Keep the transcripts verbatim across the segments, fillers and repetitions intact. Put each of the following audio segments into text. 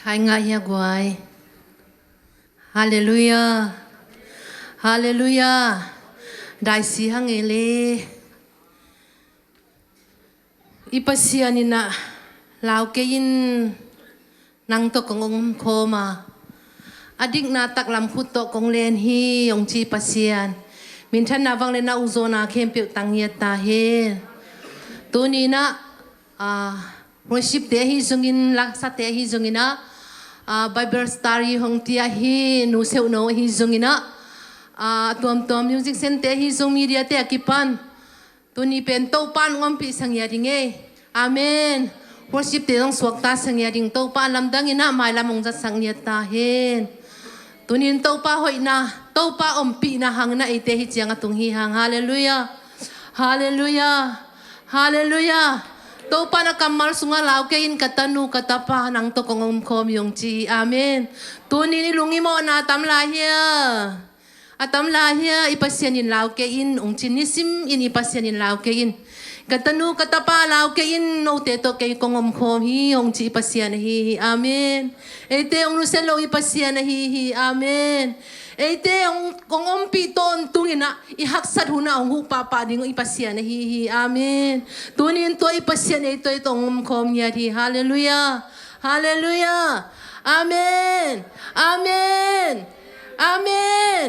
Hai ngah hia guai. Halleluiah. Halleluiah. Daisi hang e le. I Pasian in ah lau kei in, nang tawh kong omkhawm a, a dikna taklam khut tawh kong len hi, hong ci Pasian. Minthanna vangliatna ukzawhna khempeuh tang ngiat ta hen. Tuni in ah, ah, worship te ahi zongin, laksate ahi zongin ah, ah, Bible study hong tia hi, nu seuhno ahi zongin ah, ah, tuamtuam musician te ahi zong, media te a kipan tuni pen Topa in hong ompih sa ngiat ding e. Amen. Worship te zong suakta sa ngiat ding. Topa lamdang in ah mailam hong zatsak ngiat ta hen. Tuni in Topa hoihna, Topa ompihna hang in ah eite hih ciang a tung hi hang. Halleluiah. Halleluiah. Halleluiah. Topa in a kammal sungah lau kei in, ka tanu, ka tapa, nang tawh kong omkhawm hi, hong ci hi. Amen. Tuni in i lung i mawhna a tam lai hia? A tam lai hia? I Pasian in lau kei in, hong ci, nisim in i Pasian in lau kei in. Ka tanu, ka tapa, lau kei in, note tawh kei kong omkhawm hi, hong ci i Pasian ahi hi. Amen. Eite hong nusia lo i Pasian ahi hi. Amen. Eite hong, hong ompih tawntung in ah, i haksat hun ah hong huh pahpah ding i Pasian ahi hi. Amen. Tuni in tua i Pasian eite tawh hong omkhawm ngiat hi. Halleluiah. Halleluiah. Amen. Amen. Amen.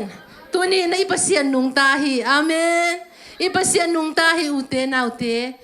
Tuni in ah i Pasian nungta hi. Amen. I Pasian nungta hi, ute naute.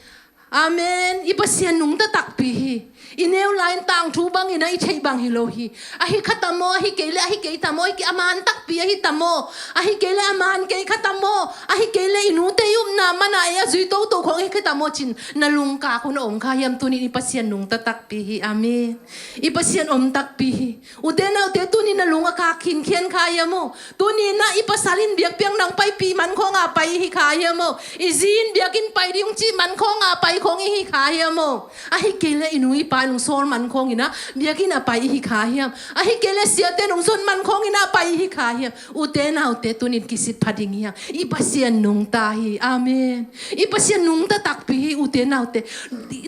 Amen. I Pasian nungta takpi hi. I neu lai-in tangthu bangin ah i theih bang hi lo hi. Ahi kha ta maw, ahi kei leh ahi kei ta maw, ahi kei a man takpi ahi ta maw, ahi kei leh a man kei kha ta maw, ahi kei leh i nute i upna man a ei a zui toto khawng ahi kha ta maw ci-in na lungkak hun a om kha hiam? Tuni in i Pasian nungta takpi hi. Amen. I Pasian om takpi hi. Ute naute, tuni na lung a kak khinkhian kha hiam aw? Tuni in ah i pasal in biakpiak nang paipih man khawng a pai i hi kha hiam aw? I zi in biakinn pai ding cih man khawng a pai khawng i hi kha hiam aw? Ahi kei leh i nu i pa in hong sawl man khawng in ah biakinn a pai i hi kha hiam? Ahi kei leh siate in hong zon man khawng in ah pai i hi kha hiam? Ute naute, tuni in kisit pha ding hi hang. I Pasian nungta hi. Amen. I Pasian nungta takpi hi, ute naute.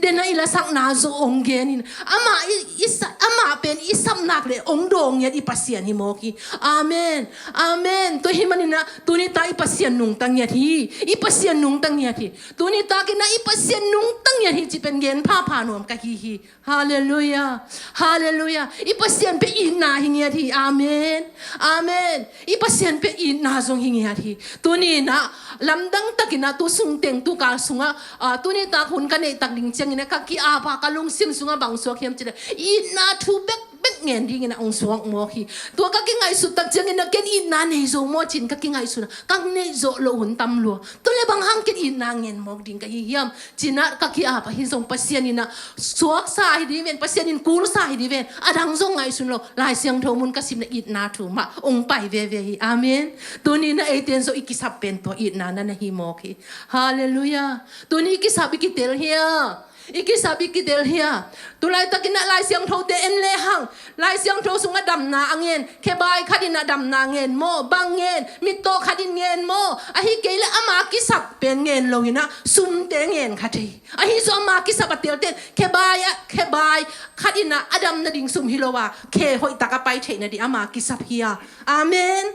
Den a i lasakna zawh hong gen in, amah i, i sa-, amah pen i sap nak leh hong dawng ngiat i Pasian hi mawk hi. Amen. Amen. Tua ahih manin ah tuni tak i Pasian nungta ngiat hi. I Pasian nungta ngiat hi. Tuni tak in ah i Pasian nungta ngiat hi cih pen gen phapha nuam ka hi hi. Halleluiah. Halleluiah. I Pasian pen itna hi ngiat hi. Amen. Amen. I Pasian pen itna zong hi ngiat hi. Tuni in ah lamdang takin ah tu sungteng, tu kal sungah, ah, tuni tak hun ka neih tak ding ciangin ah ka ki-ap a, ka lungsim sungah bang suak hiam cih leh itna thu bekbek ngen dingin ah hong suak mawk hi. Tua ka kingaihsut tak ciangin ah ken itna nei zo maw ci-in ka kingaihsun a, ka neih zawh loh hun tam lua. Tua leh bang hang ken itna ngen mawk ding ka hi hiam ci-in ah ka ki-ap a, hi zong Pasian in ah suaksa hi ding ven, Pasian in kulsa hi ding ven. A dang zong ngaihsun lo, Lai Siangtho mun ka sim leh itna thu mah hong pai veve hi. Amen. Tuni in ah eite in zong i kisap pen tua itna na na hi mawk hi. Halleluiah. Tuni i kisap i kitel hia? I kisap i kitel hia? Tulaitakin ah Lai Siangthote en lehang, Lai Siangtho sungah damna a ngen, khebai khat in ah damna ngen maw? Bang ngen? Mittawh khat in ngen maw? Ahi kei leh ama kisap pen ngen lo in ah sumte ngen kha thei. Ahi zong ama kisap a telten khebai ah, khebai khat in ah a dam nading sum hi lo a, khe hoihtak a pai theih nading ama kisap hi a. Amen.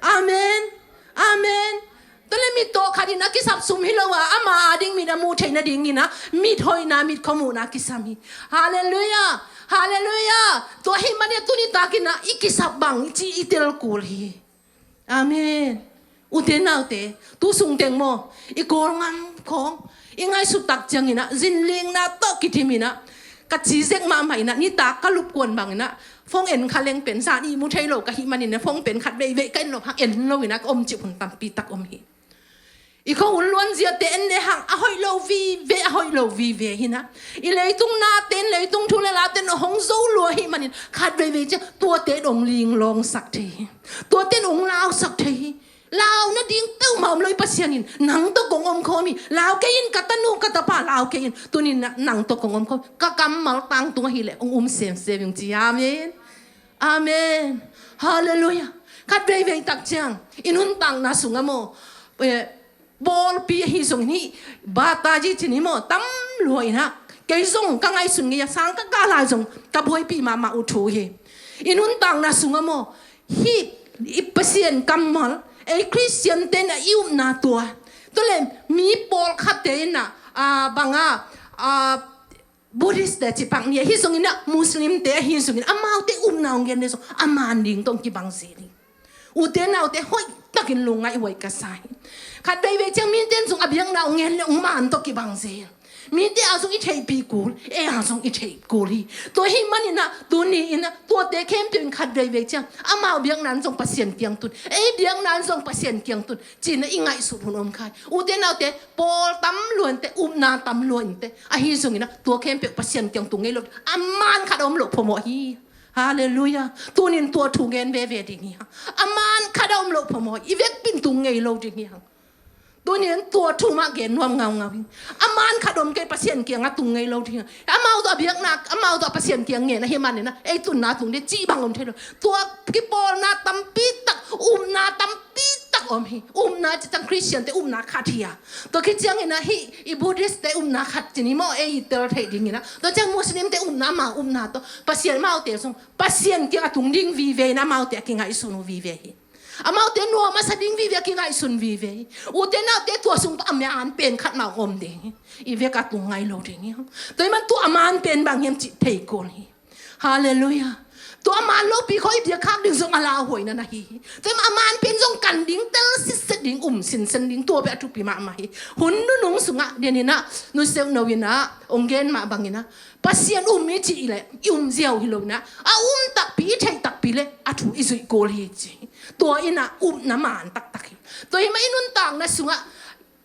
Amen. Amen. Tua leh mittawh khat in a kisap sum hi lo a, ama ading mit a muh theih nadingin ah mit hoihna, mit khuamuhna kisam hi. Halleluiah. Halleluiah. Tua ahih manin ah tuni takin ah i kisap bang ci i tel kul hi. Amen. Ute naute, tu sungteng maw, i Kawlgam khawng i ngaihsut tak ciangin ah zinlikna tawh kidim in ah, ka ci zek mahmah in ah, nitak ka lupkuan bangin ah phone en kha leng pen zan ihmu thei lo ka hih manin ah phone pen khat veivei ka en lo hang, en lo in ah ka om cih hun tampi tak om hi. I khua hun luanziate en lehang a hoih lo vive, a hoih lo vive hi in ah, i leitung nate in, leitung thu leh late in hong zo lua ahih manin khat veivei ciang tuate in hong linglawngsak thei hi. Tuate in hong lausak thei hi. Lau nading peuhmah om lo, i Pasian in nang tawh kong omkhawm hi. Lau kei in, ka tanu ka tapa, lau kei in. Tuni in ah nang tawh kong omkhawm hi. Ka kammal tangtung ahih leh hong um semsem ing ci. Amen. Amen. Halleluiah. Khat veivei tak ciang i nuntakna sungah maw, eh, bawlpi ahi zongin, hih bataji ci ni maw, tam lua in ah Kei zong ka ngaihsun ngei a, sang ka kah lai zong ka buaipih mahmah uh thu hi. I nuntakna sungah maw, hih i Pasian kammal, ei Khristian te in ah i upna tua, tua leh mi pawlkhat te in ah, ah, bang ah, ah, Buddhist te cih pak ni, ahi zongin ah Muslim te ahi zongin, amaute upna hong gen le zong a man ding tawh kibang zel hi. Ute naute, hoihtakin lungngaih huai ka sa hi. Khat veivei ciang mite in zong a biakna hong gen le hong man tawh kibang zel. Mite a zong i theihpih kul, ei a zong i theih kul hi. Tua ahih manin ah, tuni in ah, tuate khempeuh in khat veivei ciang amau biakna in zong Pasian kiang tun, ei biakna in zong Pasian kiang tun ci-in ah i ngaihsut hun om kha hi. Ute naute, pawl tam lua inteh, upna tam lua inteh, ahi zongin ah tua khempeuh Pasian kiang tung ngei lo, a man khat a om loh phamawh hi. Halleluiah. Tunin tua thu gen veve ding hi hang. A man khat a om loh phamawh hi. I vekpi in tung ngei lo ding hi hang. Tunin tua thu mah gen nuam ngaungau hi. A man khat om kei, Pasian kiangah tung ngei lo ding hi hang. Amau tawh a biakna, amau tawh a Pasian kiang ngen ahih manin ah ei tunna tung ding cih bang om thei lo. Tua kipawlna tampi tak, upna tampi tak om hi. Upna cih ciang Khristian te upna khat hi a, tua khit ciangin ah hih i Buddhist te upna khat ci ni maw, ei i tel theih dingin ah. Tua ciang Muslim te upna, amau upna tawh, Pasian, amaute zong Pasian kiangah tung ding vive in amaute a kingaihsun uh vive hi. Amaute nuam a sa ding vive a kingaihsun vive hi. Ute naute, tua sung tawh a man pen khat mah om ding hi. I vekpi a tung ngei lo ding hi. Tua ahih man tua a man pen bang hiam cih thei kul hi. Halleluiah. Tua a man lopi khawng i biak khak ding zong a lauhuaina na hi hi. Tua ahih man a man pen zong kan ding, tel sitset ding, um sinsen ding, tua pen a thupi mahmah hi. Hun nunung sungah, den in ah, Nu Seu No in ah hong gen mah bangin ah, Pasian um i cih leh i um ziau hi lo in ah, a um takpi, i theih takpi leh a thu i zuih kul hi ci. Tua in ah upna man taktak hi. Tua ahih man i nuntakna sungah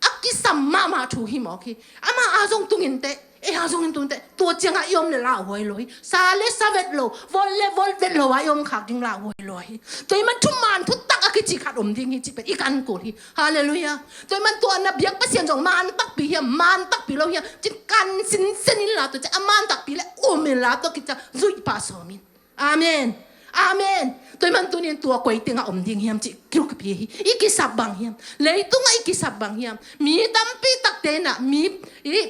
a kisam mahmah thu hi mawk hi. Amah a zong tung inteh, ei a zong in tung inteh, tua ciangah i om leh lauhuai lo hi. Sa leh sa vet lo, volt leh volt vet lo a i om khak ding lauhuai lo hi. Tua ahih man thuman thutak a kici khat om ding hi cih pen i kan kul hi. Halleluiah. Tua ahih man tua na biak Pasian zong man takpi hiam, man takpi lo hiam ci-in kan sinsen inla, tua ciang a man takpi leh um inla, tua khit ciang zuih pah sawm in. Amen. Amen. Tua ahih man tunin tua koi tengah om ding hiam cih kiukpi hi. I kisap bang hiam? Leitungah i kisap bang hiam? Mi tampi takte in ah, mi, i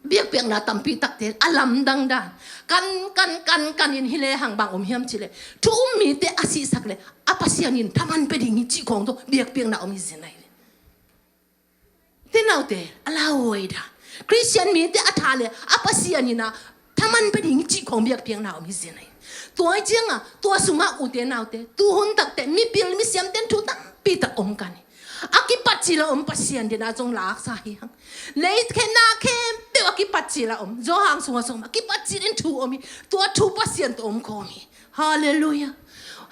biakpiakna tampi takte a lamdang dan, kan, kan, kan, kan in hi lehang bang om hiam cih leh, thu um mite a sihsak leh a Pasian in thaman pia ding hi cih khawng tawh biakpiakna om hi zen ahi. Ute naute, a lauhuai dan. Khristian mite a tha leh a Pasian in ah thaman pia ding cih khawng biakpiakna om hi zen ahi. Tua ahih ciangah, tua sungah ute naute, tuhun takteh mipil misiamte in thu tampi tak hong kan hi. A kipat cil a om Pasian den a zong laksa hi hang. Lei khe na khempeuh a kipat cil a om. Johan sungah zong a kipat cil in thu om hi. Tua thu Pasian tawh om khawm hi. Halleluiah.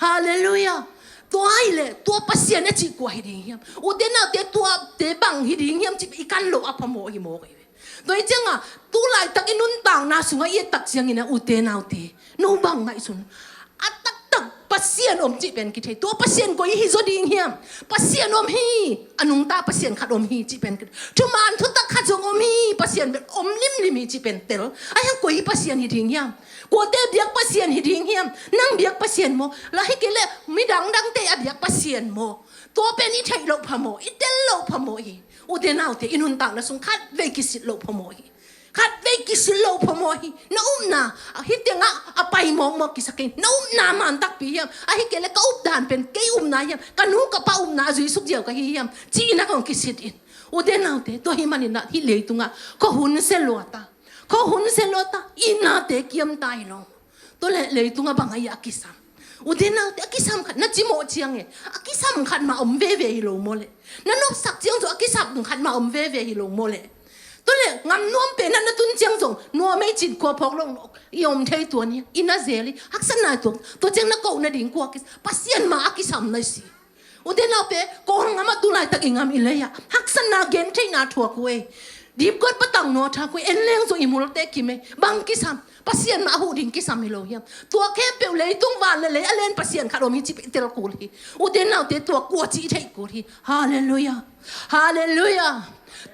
Halleluiah. Tua ahih leh tua Pasian a cih kua hi ding hiam? Ute naute, tuate bang hi ding hiam cih i kan loh a phamawh hi mawk hi ve. Tua ahih ciangah tu laitak i nuntakna sungah i et tak ciangin ah, ute naute, no bang ngaihsun? A taktak Pasian om cih pen kithei. Tua Pasian koi hi zaw ding hiam? Pasian om hi. A nungta Pasian khat om hi cih pen kithei. Thuman thutak khat zong om hi. Pasian pen om limlim hi cih pen tel. Ahih hang koi Pasian hi ding hiam? Kuate biak Pasian hi ding hiam? Nang biak Pasian maw? Lah hi kei leh midang dangte a biak Pasian maw? Tua pen i theih loh phamawh, i tel loh phamawh hi. Ute naute, i nuntakna sung khatvei kisit loh phamawh hi. Khatvei kisit loh phamawh hi. Na upna, hih tengah a pai mawkmawk kisa kei. Na upna man takpi hiam? Ahih kei leh ka updan pen kei upna hiam? Ka nu ka pa upna a zuisuk ziau ka hi hiam? Ci-in ah kong kisit in. Ute naute, tua ahih manin ah hih leitungah khuahun sia luat a, khuahun sia luat a, itnate kiam ta hi lo. Tua leh leitungah bang ahi a kisam? Ute naute, a kisam khat na cimawh ciang e, a kisam khat mah om veve hi lo maw leh? Na nopsak ciang zong a kisam khat mah om veve hi lo maw leh? Tua leh ngam nuam pen ah na tun ciang zong nuam ei cin khua phawk lo i om thei tuan hi. I na zel hi, haksatna tuak, tua ciang na koh nading kua kis-, Pasian mah a kisam na hi si. Ute naute, Kawl ngam ah tu laitak i ngam i lei ah haksatna gentheihna thuak uh ei. Dipkuat patang naw thak uh ei, en leng zong i multe kim ei. Bang kisam? Pasian mah a huh ding kisam hi lo hiam? Tua khempeuh leitung van le lei a len Pasian khat om hi cih i tel kul hi. Ute naute, tua kua cih i theih kul hi. Halleluiah. Halleluiah.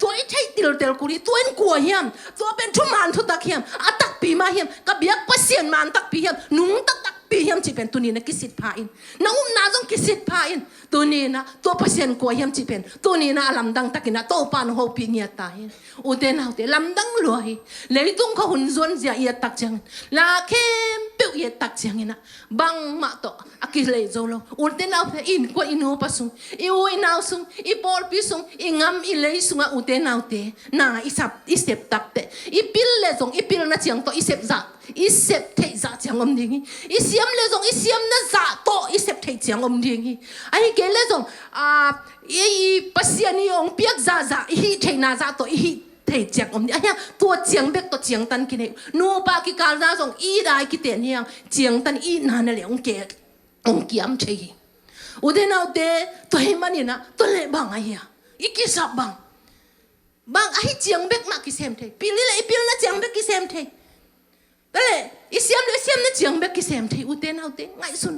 Tua i theih tiltel kul hi. Tua in kua hiam? Tua pen thuman thutak hiam? A takpi mah hiam? Ka biak Pasian man takpi hiam? Nung taktak pi hiam cih pen tuni-in ah kisit pha in. Na upna zong kisit pha in. Tuni-in ah tua Pasian kua hiam cih pen tuni-in ah a lamdang takin ah Topa in hong hopih ngiat ta hi. Ute naute, lamdang lua hi. Leitung khua hun zuan zia i et tak ciangin, la khempeuh i et tak ciangin ah bangmah tawh a kilei zo lo. Ute naute, i innkuan i nupa sung, i u i nau sung, i pawlpi sung, i gam i lei sungah, ute naute, na i sep, i sep tak teh, i pil leh zong i pilna ciang tawh i sep zah, i sep theih zah ciang om ding hi. I siam leh zong i siamna zah tawh i sep theih ciang om ding hi. Ahih kei leh zong, a, i, i Pasian in hong piak zahzah, i hih theihna zah tawh i hih theih ciang om ding. Ahih hang tua ciang bek tawh ciangtan kinei. Nupa kikalna zong i dai kiten hi hang, ciangtan i itna na leh hong ke, hong kiam thei hi. Ute naute, tua ahih manin ah, tua leh bang ahi a, i kisap bang. Bang ahi ciang bek mah kisem thei. Pil leh i pilna ciang bek kisem thei. Tua leh i siam leh i siamna ciang bek kisem thei. Ute naute, ngaihsun.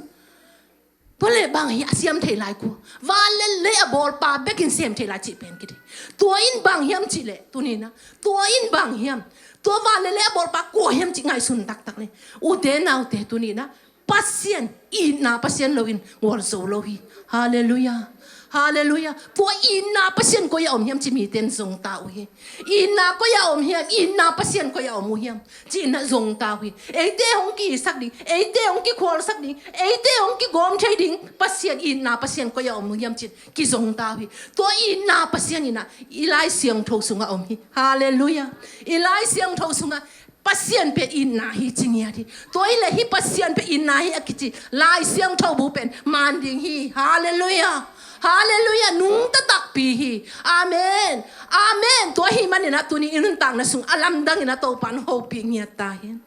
Tua leh bang hi a siam thei lai kua? Van leh lei a bawlpa bekin sem thei lai cih pen kithei. Tua in bang hiam cih leh, tuni-in ah, tua in bang hiam? Tua van leh lei a bawlpa kua hiam cih ngaihsun taktak leh, ute naute, tuni-in ah Pasian, itna Pasian lo-in gualzo lo hi. Halleluiah. Halleluiah. Tua itna Pasian koi-ah om hiam cih mite in zong ta uh hi. Itna koi-ah om hiam, itna Pasian koi-ah om uh hiam cih in ah zong ta uh hi. Eite hong kiisak ding, eite hong kikhualsak ding, eite hong kigawm thei ding Pasian, itna Pasian koi-ah om uh hiam cih in kizong ta uh hi. Tua itna Pasian in ah i Lai Siangtho sungah om hi. Halleluiah. I Lai Siangtho sungah Pasian pen itna hi ci ngiat hi. Tua hi leh hih Pasian pen itna hi a kici Lai Siangtho bu pen man ding hi. Halleluiah. Halleluiah. Nungta takpi hi. Amen. Amen. Tua ahih manin ah tuni i nuntakna sung a lamdangin ah Topa in hong hopih ngiat ta hi.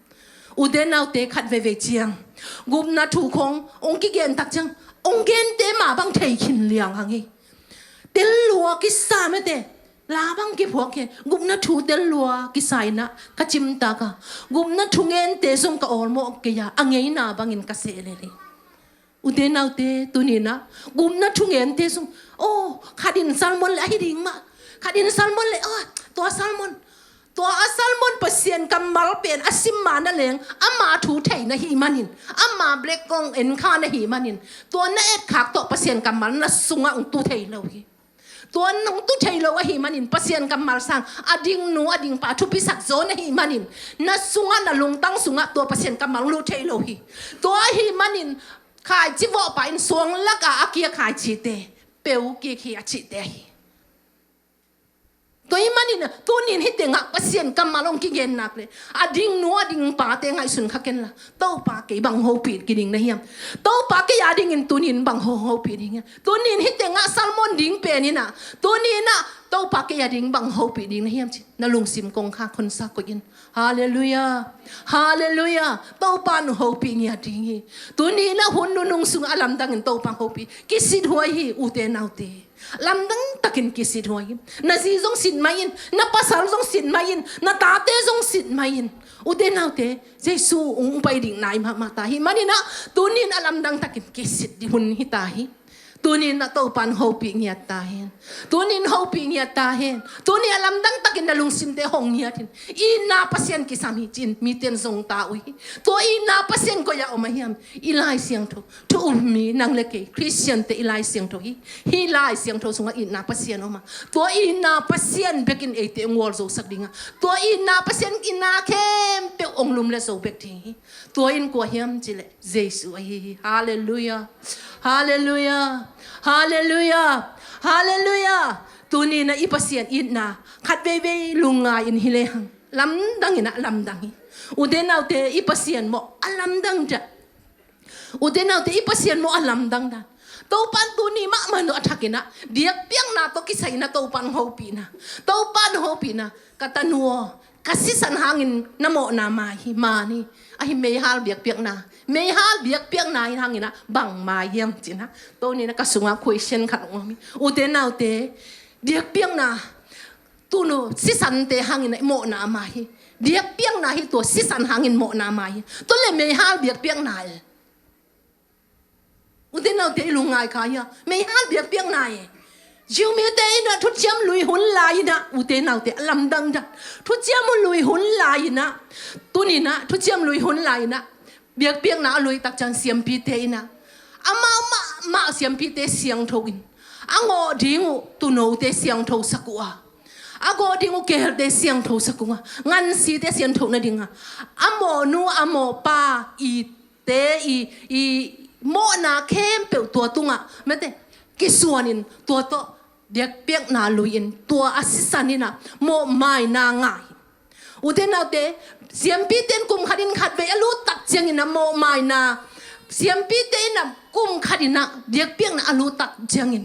Ute naute, khat veivei ciang gupna thu khawng hong kigen tak ciang, hong gente mah bang thei khin liang hang hi. Tel lua kisa mate. La bang kiphuak hi. Gupna thu tel lua kisa in ah ka cimtak a, gupna thungente zong ka awlmawh kei a, a ngeina bangin ka seh lel hi. Ute naute, tuni-in ah gupna thungente zong, oh, khat in sermon leh ahi ding mah. Khat in sermon leh, oh, tua sermon, tua a sermon Pasian kammal pen a sim ma na leng, ama thu thei na hih manin, ama black kong en kha na hih manin, tua na etkhak tawh Pasian kammal na sungah hong tu thei lo hi. Tua nong tu thei lo ahih manin Pasian kammal sang a ding nu a ding pa thupisak zaw na hih manin, na sungah, na lungtang sungah tua Pasian kammal lut thei lo hi. Tua ahih manin khaici vawhpa in suang lakah a kia khaicite peu kik hi a cihte ahi. Tua ahih manin tuni-in hih tengah Pasian kammal hong kigen nak leh, a ding nu a ding pate ngaihsun kha ken la, Topa kei bang hopih kiding na hiam? Topa kei a dingin tuni-in bang ho-, hopih ding hiam? Tuni-in hih tengah sermon ding pen in ah, tuni-in ah Topa kei a ding bang hopih ding na hiam ci, na lungsim kongkhak honsa koih in. Halleluiah. Halleluiah. Topa in hong hopih ngiat ding hi. Tuni-in ah hun nunung sungah a lamdangin Topa hong hopih, kisithuai hi, ute naute. Lamdang takin kisithuai hi. Na zi zong sit mai in, na pasal zong sit mai in, na tate zong sit mai in. Ute naute, Jesu hong pai ding nai mahmah ta ahih manin ah, tuni-in a lamdang takin kisit ding hun hi ta hi. Tuni-in ah Topa in hong hopih ngiat ta hen. Tuni-in hong hopih ngiat ta hen. Tuni a lamdang takin na lungsimte hong ngiat in. Itna Pasian kisam hi ci-in mite in zong ta uh hi. Tua itna Pasian koi-ah om a hiam? I Lai Siangtho. Thu um mi nang le kei Khristiante i Lai Siangtho hi. Hih Lai Siangtho sungah itna Pasian om a, tua itna Pasian bekin eite hong gualzosak ding a, tua itna Pasian in na khempeuh hong lumlet zo bek ding hi. Tua in kua hiam cih leh Jesu ahi hi. Halleluiah. Halleluiah. Halleluiah. Halleluiah. Tuni-in ah i Pasian itna khat veivei lungngai in hi lehang, lamdang in ah lamdang hi. Ute naute, i Pasian mawh a lamdang dan. Ute naute, i Pasian mawh a lamdang dan. Topa in tuni mahmah in a thakin ah biakpiakna tawh kisai in ah Topa in hong hopihna. Topa in hong hopihna. Ka tanu aw, ka sisan hangin na mawhna mai hi, man hi. Ahi, meihal biakpiakna. Meihal biakpiakna hangin ah bang mai hiam ci-in ah, tuni-in ah ka sungah question khat hong om hi. Ute naute, biakpiakna, tunu sisante hangin ah i mawhna mai hi. Biakpiakna hi, tua sisan hangin mawhna mai hi. Tua leh meihal biakpiakna e. Ute naute, i lungngai kha hia? Meihal biakpiakna e. Jew mite in ah thuciam lui hun lai in ah, ute naute, a lamdang dan. Thuciam lui hun lai in ah, tuni-in ah thuciam lui hun lai in ah, Biakpiakna a lui tak ciang siampite in ah, amau mahmah siampite siangtho in, a ngawh ding uh tuunote siangtho sak uh a, a gawh ding uh keelte siangtho sak uh a, ngansite siangtho nading a, a mawhnu a mawhpa i te i, i mawhna khempeuh tua tungah mate kisuanin tua tawh biakpiakna lui-in tua a sisan in ah mawhmaina ngah hi. Ute naute, siampite in kum khatin khatvei a lut tak ciangin ah mawhmaina, siampite in ah kum khatin ah biakpiakna a lut tak ciangin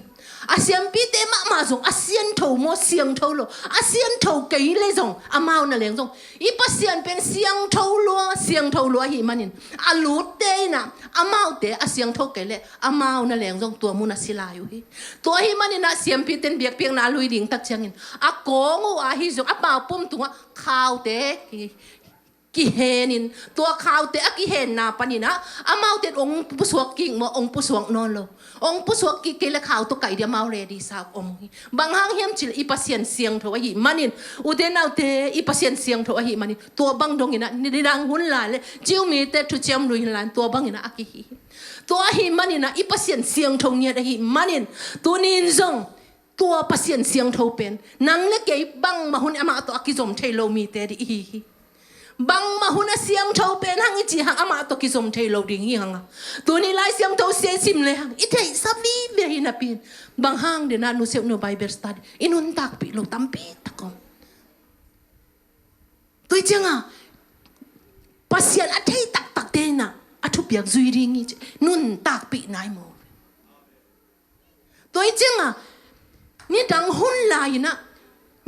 a siampite mahmah zong a siangtho maw siangtho lo, a siangtho kei le zong amau na leng zong i Pasian pen siangtho lua siangtho lua ahih manin a lutte in ah amaute a siangtho kei le amau na leng zong tua mun a si lai uh hi. Tua ahih manin ah siampite in biakpiakna a lui ding tak ciangin a kawng uh ahi zong a paupum tungah khaute hi kihenin, tua khaute a kihenna panin ah amaute in ong pusuak kik maw, ong pusuak nawn lo. Ong pusuak kik kei le khau tawh kaih ding amau ready sa om hi. Bang hang hiam cih leh i Pasian siangtho ahih manin, ute naute, i Pasian siangtho ahih manin tua bang dongin ah nidang hun lai le Jew mite thuciam lui hun lai tua bangin ah a kihi hi. Tua ahih manin ah i Pasian siangtho ngiat ahih manin tuni in zong tua Pasian siangtho pen nang le kei bangmah hun amah tawh a kizom thei lo mite ding i hi hi. Bangmah hun a siangtho pen hang i cih hang amah tawh kizom thei lo ding hi hang a. Tuni Lai Siangtho sia i sim le hang i theihsa vive hi napi in, bang hang ding ah nuseuh nu Bible study i nuntakpih lo tampi tak om. Tua ciangah Pasian a thei taktakte in ah a thupiak zui ding hi ci nuntakpih nai maw. Tua ciangah nidang hun lai in ah,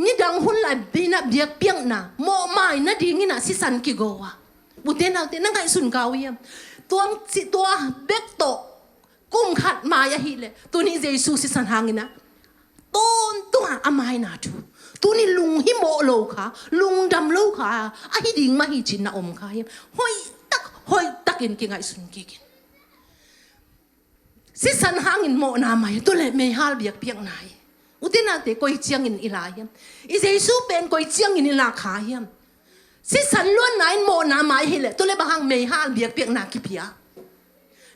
nidang hun lai in ah biakpiakna mawhmai nadingin ah sisan kigo a, ute naute, na ngaihsun kau hiam? Tua, tua bek tawh kum khat mai ahih leh tuni Jesu sisan hangin ah tawntungah a maina thu, tuni lunghimawh lo kha, lungdam lo kha, ahi ding mah hi ci-in na om kha hiam? Hoihtak, hoihtakin kingaihsun kik in. Sisan hangin mawhna mai, tua leh meihal biakpiakna hi. Ute naute, koi ciangin i la hiam? I Jesu pen koi ciangin i la kha hiam? Sisan luanna in mawhna mai hi leh tua leh bang hang meihal biakpiakna kipia?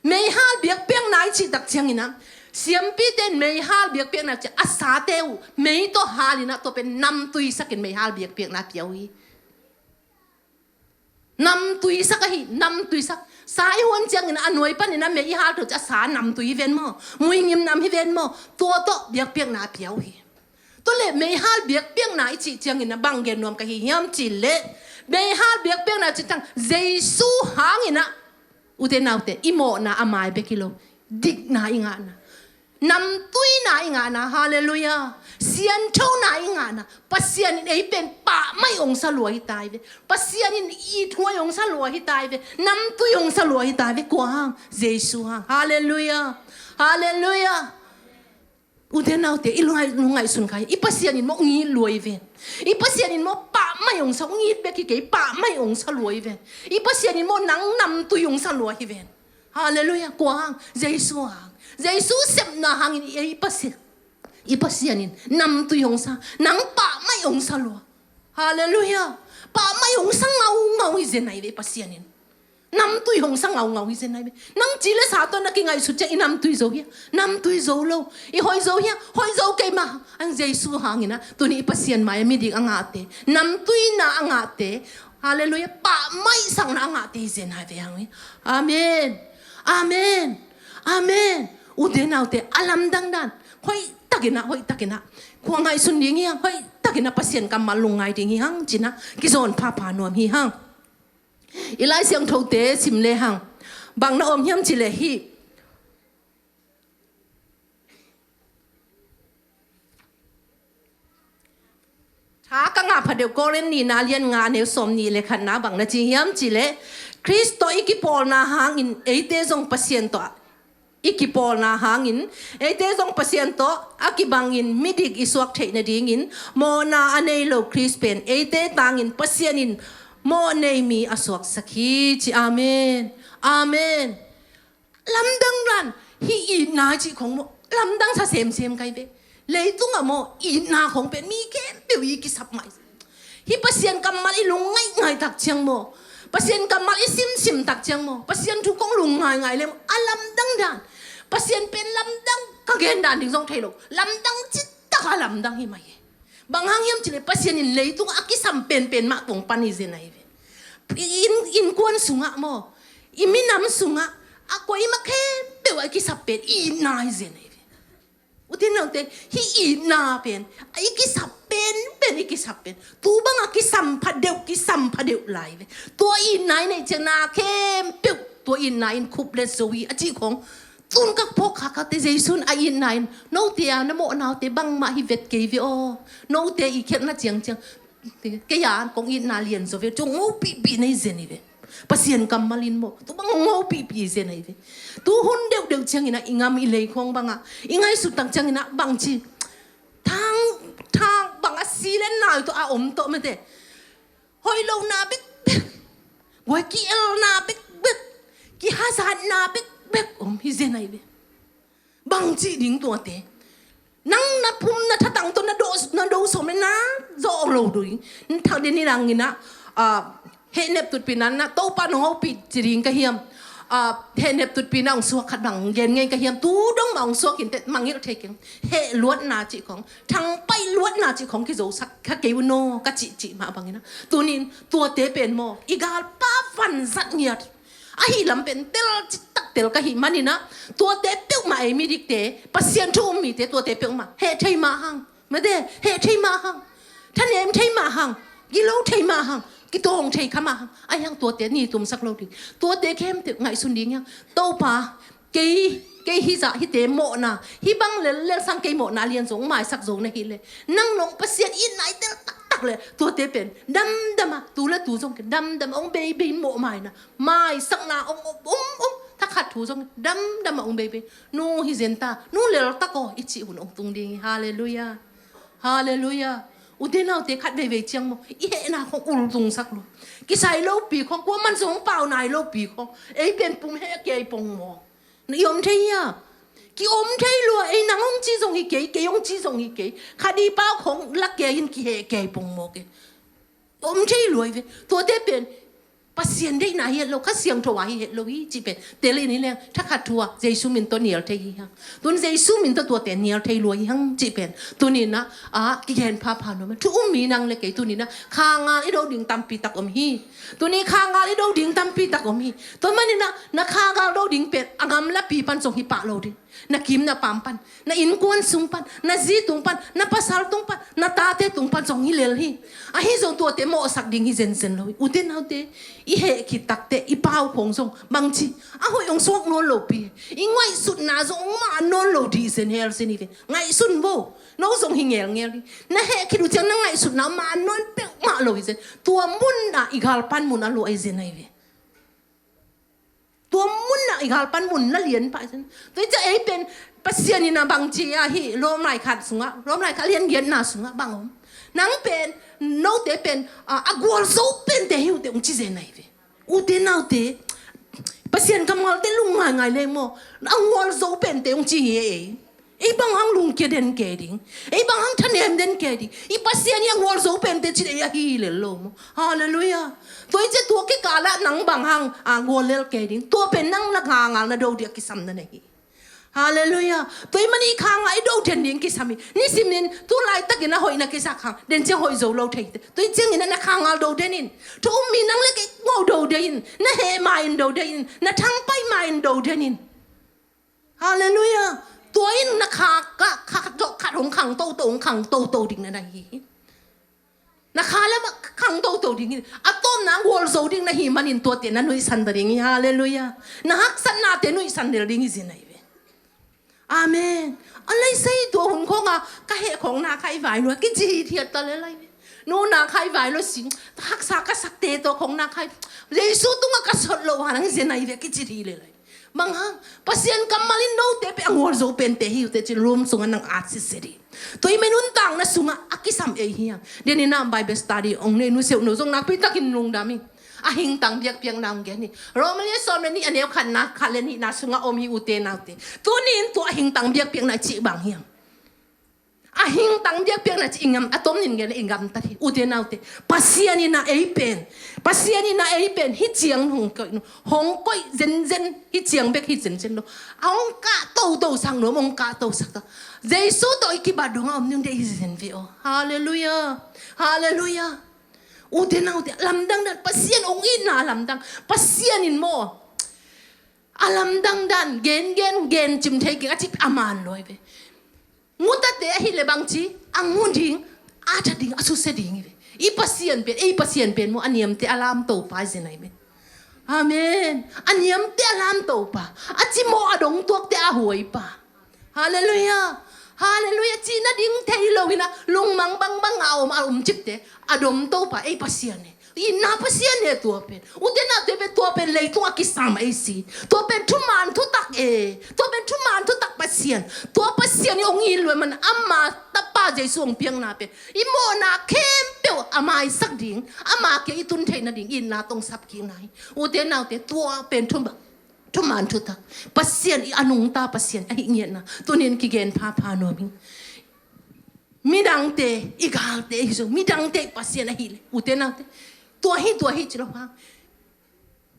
Meihal biakpiakna i cih tak ciangin ah siampite in meihal biakpiakna cih a sate uh mei tawh hal in ah tua pen namtui sakin meihal biakpiakna pia uh hi. Namtui sak ahi, namtui sak. Sa i huan ciangin a nuai panin a mei i hal to ci a sa namtui hi ven maw? Muingim nam hi ven maw? Tua tawh biakpiakna a pia uh hi. Tua leh meihal biakpiakna i cih ciangin a bang gen nuam ka hi hiam cih leh, meihal biakpiakna cih tang Jesu hangin ah, ute naute, i mawhna a mai bek hi lo, dikna i ngahna, namtuina i ngahna, halleluiah, sianthona i ngahna, Pasian in ei pen pahmai hong sa lua hi tai ve. Pasian in ithuai hong sa lua hi tai ve. Namtui hong sa lua hi tai ve. Kua hang? Jesu hang. Halleluiah. Halleluiah. Ute naute, i lungngai, lungngaihsun kha hi. I Pasian in maw hong it lua hi ven. I Pasian in maw pahmai hong sa, hong it bek hi kei, pahmai hong sa lua hi ven. I Pasian in maw nang namtui hong sa lua hi ven. Halleluiah. Kua hang? Jesu hang. Jesu sepna hangin ei Pasian, i Pasian in namtui hong sa, nang pahmai hong sa lua. Halleluiah. Pahmai hong sa ngaungau hi zen ahi ve i Pasian in. Namtui hong sa ngaungau hi zen ahi ve. Nang ci le sa tawh na kingaihsut ciang i namtui zo hia? Namtui zo lo. I hoih zo hia? Hoih zo kei mah. Ang Jesu hangin ah tuni i Pasian mai-ah midik a ngahte, namtuina a ngahte, halleluiah, pahmaisakna a ngahte hi zen ahi ve hang hi. Amen. Amen. Amen. Ute naute, a lamdang dan, hoihtakin ah, hoihtakin ah khua ngaihsun ding hi hang, hoihtakin ah Pasian kammal lungngai ding hi hang ci-in ah kizawn phapha nuam hi hang. I Lai Siangthote sim le hang, bang na om hiam cih leh hih Tha ka ngah phadeuh Korin nihna lian nga neu sawmnih le khatna bang na ci hiam cih leh, Khrist tawh i kipawlna hangin eite zong Pasian tawh, i kipawlna hangin eite zong Pasian tawh a kibangin midik i suak theih nadingin mawhna a nei lo Khrist pen eite tangin Pasian in mawhnei mi a suaksak hi ci. Amen. Amen. Lamdang dan, hih itna cih khong maw, lamdang sa semsem kai ve. Leitungah maw, itna khong pen mi khempeuh i kisap mai. Hih Pasian kammal i lungngaih ngaih tak ciang maw, Pasian kammal i simsim tak ciang maw, Pasian thu kong lung ngaingai leh maw, a lamdang dan. Pasian pen lamdang, ka gen dan ding zong thei lo. Lamdang citak a lamdang hi mai hi. Bang hang hiam cih leh Pasian in leitung a kisam penpen mah tawh pan hi zen ahi ve. Inn, innkuan sungah maw, i minam sungah a koima khempeuh a i kisap pen itna hi zen ahi ve. U te nau te, hih itna pen, a i kisap penpen, i kisap pen. Tu bang a kisam phadeuh, kisam phadeuh lai ve. Tua itna i neih ciang na khempeuh, tua itna in khup let zo hi a cih khong. Tun ka phawk khak khak te Jesu in a itna in, note a na mawhna uh te bangmah hi vet kei ve aw. Note i khialhna ciangciang kei a kong itna lian zaw ve, ci hong hopihpih na hi zen hi ve. Pasian kammal in maw, tu bang hong hopihpih hi zen ahi ve. Tu hun deuhdeuh ciangin ah i ngam i lei khawng bangah i ngaihsut tak ciangin ah bangci, thang, thang bang a si le nai tawh a om tawh mate, hoih lohna bekbek, guai ki-elna bekbek, kihazatna bekbek om hi zen ahi ve. Bang cih ding tuate? Nang na phum na thatang tawh na do, na do sawm le na zawh lo ding. Thak ding ni dang in ah, ah, hehnep tutpih na, na Topa nong hopih ci ding ka hiam? Ah, hehnep tutpih na hong suak khat bang gen ngei ka hiam? Tu dong mah hong suak in teh mangngilh thei keng. Heh luatna cih khong, thangpaih luatna cih khong kizosak kha kei un aw ka cihcih mah bangin ah. Tunin tuate pen maw, i galpa vanzat ngiat. Ahi lam pen tel citak tel ka hih manin ah, tuate peuhmah ei midikte, Pasian thu um mite tuate peuhmah heh thei mah hang. Mate, heh thei mah hang. Thanem thei mah hang. Gilo thei mah hang. Kitawng thei kha mah hang. Ahi hang tuate ni tumsak lo ding. Tuate khempeuh ngaihsun ding hiang. Topa, kei, kei hih zah hihte mawhna, hih bang lellel sang kei mawhna lian zong maisak zo na hih leh, nang nong Pasian itna i tel taktak leh, tuate pen damdam a, tu le tu zong kei damdam a hong beibei, mawhmaina, maisakna hong om om om, thakhat thu zong damdam a hong beibei. Nu hi zen ta, nu lel tak aw i cih hun hong tung ding hi. Halleluiah. Halleluiah. U te nau te, khat veivei ciang maw, i hehna khong ultungsak lo. Kisai lopi khong, kuaman zong hong pau nai lopi khong, ei pen pum heh kei pongmawk. I om thei hia? Ki om thei lua, ei nang hong ci zong hi kei, kei hong ci zong hi kei. Khat i pau khong lak kei in kiheh kei pongmawk e. Om thei lua hi ve. Tuate pen Pasian deihna hi het lo, Kha Siangtho a hi het lo hi cih pen tel in hi leng, thakhat thu a Jesu min tawh nial thei hi hang. Tun Jesu min tawh tuate nial thei lua hi hang cih pen tunin ah, ah, kigen phapha nuam a. Thu um mi nang le kei tunin ah khangal i do ding tampi tak om hi. Tuni khangal i do ding tampi tak om hi. Tua manin ah na khangal do ding pen a gamlapi pan zong hi pah lo ding. Na kim na pam pan, na innkuan sung pan, na zi tung pan, na pasal tung pan, na tate tung pan zong hi lel hi. Ahi zong tuate mawhsak ding hi zenzen lo hi. U te nau te, i heh khit tak teh i pau khong zong bangci, a hoih hong suak nawn lopi, i ngaihsutna zong hong man nawn lo dih zen hel zen hi ve. Ngaihsun vo. No zong hi ngelngel hi. Na heh khit uh ciang na ngaihsutna man nawn peuhmah lo hi zen. Tua mun ah i galpan mun a luah hi zen ahi ve. Tua mun ah i galpan mun na lian pah hi zen. Tua hi ciang ei pen Pasian in a bangci a hih Rom laikhak sungah, Rom laikhak lian giatna sungah bang om? Nang pen, note pen, a, a gualzo pente hi uh teh hong ci zen ahi ve. U te nau te, Pasian kammalte lung ngaingai leng maw, a gualzo pente hong ci hi ei. Ei bang hang lungkia den kei ding, ei bang hang thanem den kei ding. I Pasian i a gualzo pente cih ei ahi lel lo maw. Halleluiah. Tua hi ciang tua kikal ah nang bang hang a gual lel kei ding. Tua pen nang na khangal na do ding a kisam na na hi. Halleluiah. Tua ahih manin i khangal i do den ding kisam hi. Nisimin tu laitakin a hoih na kisak hang, den ciang hoih zo lo thei hi. Tua hi ciangin ah na khangal do den in. Thu um mi nang le kei ngau do den in. Na heh ma-in do den in. Na thangpaih ma-in do den in. Halleluiah. Tua in na kha, kha, kha, kha, khat hong khang toto, hong khang toto ding na na hi. Na kha lam ah khang toto ding hi. A tawpna gualzo ding na hih manin tuate na nuihsan ta ding hi. Halleluiah. Na haksatnate nuihsan lel ding hi zen ahi ve. Amen. A lei sei tua hun khong a ka heh khong na khai vai lua kici hi thiat ta lel ahi ve. Nu na khai vai lua sing. Haksa ka sakte tawh khong na khai. Jesu tungah ka sot loh a nang zen ahi ve kici hi lel ahi. Bang hang, Pasian kammal in note pen a gualzo pente hi uh teh ci Rom sungah nang at sitset hi. Tua ahih manin nuntakna sungah a kisam ei hi hang. Denin ah Bible study hong nei nu seuh no zong nakpi takin lungdam hi. A hingtang biakpiakna hong gen hi. Rom a lian sawm le nih a neu khatna, khat le nihna sungah om hi u te nau te. Tuni in tua a hingtang biakpiakna cih bang hiam? A hingtang biakpiakna ci i ngam, a tom nin gen i ngam ta hi. Ute naute, Pasian in a ei pen, Pasian in a ei pen hih ciang hong koih nu, hong koih zenzen, hih ciang bek hi zenzen lo. A hong kah toto sak nuam, hong kah to sak ta. Jesu tawh i kibat dong a om ning deih hi zen ve aw. Halleluiah. Halleluiah. Ute naute, lamdang dan, Pasian hong itna lamdang. Pasian in maw, a lamdang dan gen gen gen cim thei keng, a cip a man luai ve. Ngutate ahih leh bangci a ngu ding, a that ding, a susia ding hi ve. I Pasian pen, ei Pasian pen maw, a niamte a lamto pa hi zen ahi ve. Amen. A niamte a lamto pa, a cimawh a dongtuakte a huai pa. Halleluiah. Halleluiah. Cih nading thei lo hi na, lungmang bangbang a om, a om cipte a domto pa ei Pasian hi. Itna Pasian hi tua pen. Ute naute, tua pen leitung a kisam ei si. Tua pen thuman thutak e. Tua pen thuman thutak Pasian. Tua Pasian i hong it lua man ama tapa Jesu hong piakna pen, i mawhna khempeuh a maisak ding, ama kia i tun theih nading itna tong sap kik na hi. Ute naute, tua pen thuman thuman thutak. Pasian i a nungta Pasian ahih ngiatna tunin kigen phapha nuam hi. Midangte i galte hi zong, midangte i Pasian ahih leh, ute naute, tua hi, tua hi ci lo hang.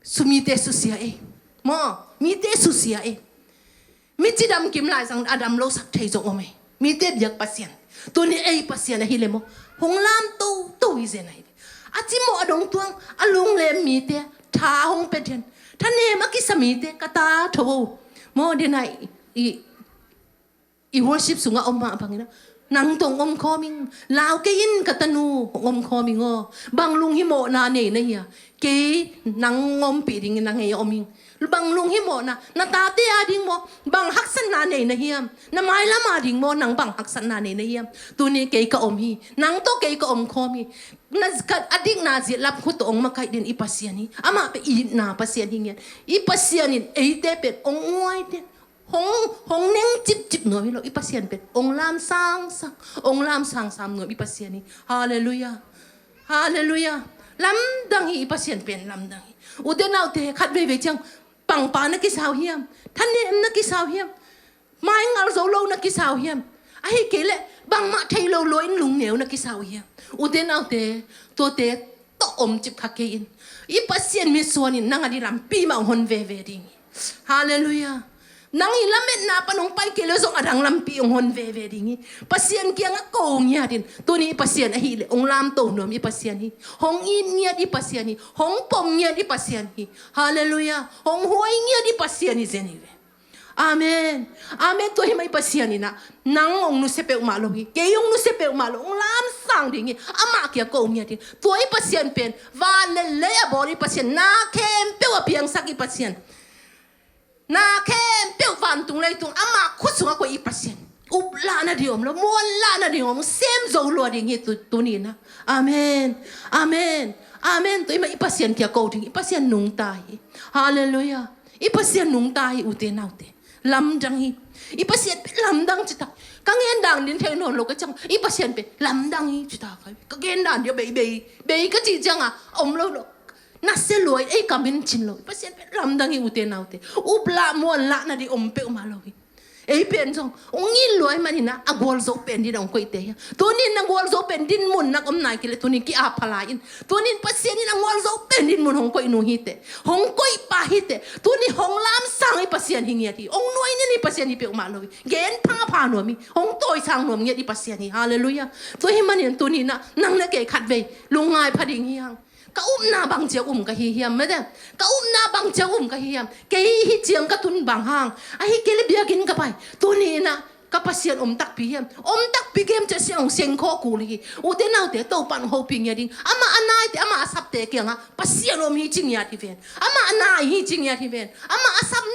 Su mite susia ei. Maw, mite susia ei. Mi cidam kim lai zang a dam lo sak thei zong om ei. Mite biak Pasian. Tuni ei Pasian ahih leh maw, hong lamto to hi zen ahi. A cimawh a dongtuak, a lunglem mite tha hong pia den. Thanem a kisa mite ka ta tho o. Maw, den a i, i, i worship sungah om mah bangin a, nang tong om khawm ing, lau kei in ka tanu, hong om khawm ing aw. Bang lunghimawhna nei na hia? Kei nang ompih dingin na ngei a om ing. Bang lunghimawhna, na tate a ding maw, bang haksatna nei na hiam? Na mailam a ding maw, nang bang haksatna nei na hiam? Tuni kei ka om hi, nang tawh kei ka om khawm hi. Na ka, a dikna zia lam khut tawh hong makaih den i Pasian hi. Amah pen itna Pasian hi ngiat. I Pasian in eite pen hong nguai den, hong, hong neng cipcip nuam hi lo. I Pasian pen hong lam sangsang, hong lam sangsam nuam i Pasian hi. Halleluiah. Halleluiah. Lamdang hi, i Pasian pen lamdang hi. Ute naute, khat veivei ciang pangpa na kisa uh hiam? Thanem na kisa uh hiam? Maingal zo lo na kisa uh hiam? Ahih kei leh bangmah thei lo lua in lungneu na kisa uh hiam? Ute naute, tuate tawh omcip kha kei in. I Pasian mitsuan in nang a ding lampi mah hong hon veve ding hi. Halleluiah. Nang i lametna pan hong pai kei leh zong a dang lampi hong hon veve ding hi. Pasian kiangah ko ngiat in. Tuni i Pasian ahih leh hong lamto nuam i Pasian hi. Hong it ngiat i Pasian hi. Hong pom ngiat i Pasian hi. Halleluiah. Hong huai ngiat i Pasian hi zen hi ve. Amen. Amen. Tua hi mah i Pasian in a, nang hong nusia peuhmah lo hi. Kei hong nusia peuhmah lo. Hong lamsang ding hi. Amah kia ko ngiat in. Tua i Pasian pen van le lei a bawl i Pasian, na khempeuh a piangsak i Pasian, na khempeuh vantung leitung ama khut sungah koih i Pasian. Up lahna ding om lo, muan lahna ding om, sem zo lua ding hi tu, tuni in a. Amen. Amen. Amen. Tua hi mah i Pasian kia ko ding, i Pasian nungta hi. Halleluiah. I Pasian nungta hi, ute naute. Lamdang hi. I Pasian lamdang ci ta. Ka ngen dan din thei nawn lo ka ciang, i Pasian pen lamdang hi ci ta ka. Ka ngen dan din bei, bei, bei ka cih ciang a om lo lo. Nasia lua in ei kam in cin lo. I Pasian pen lamdang hi, ute naute. Up lah muan lahna ding om peuhmah lo hi. Ei pen zong hong it lua ahih manin a, a gualzo pen din hong koihte hi. Tunin na gualzo pen din mun nak om nai kei leh tunin ki-ap pha lai in. Tunin Pasian in a gualzo pen din mun hong koih nu hi teh. Hong koih pa hi teh. Tuni hong lamsang i Pasian hi ngiat hi. Hong nuai nin i Pasian hi peuhmah lo hi. Gen phapha nuam hi. Hong tawisang nuam ngiat i Pasian hi. Halleluiah. Tua hi manin tunin a, nang le kei khatvei lungngai pha ding hi hang. Ka upna bang ciang um ka hi hiam, mate? Ka upna bang ciang um ka hi hiam? Kei hih ciang ka tun bang hang? Ahih kei leh biakinn ka pai. Tuni in a ka Pasian om takpi hiam? Om takpi kei hiam ci a, Sian hong seng khawh kul hi. Ute naute, Topa'n hong hopih ngiat ding. Amah a naite, amah a sapte kiangah Pasian om hi ci ngiat hi ven. Amah a nai hi ci ngiat hi ven. Amah a sam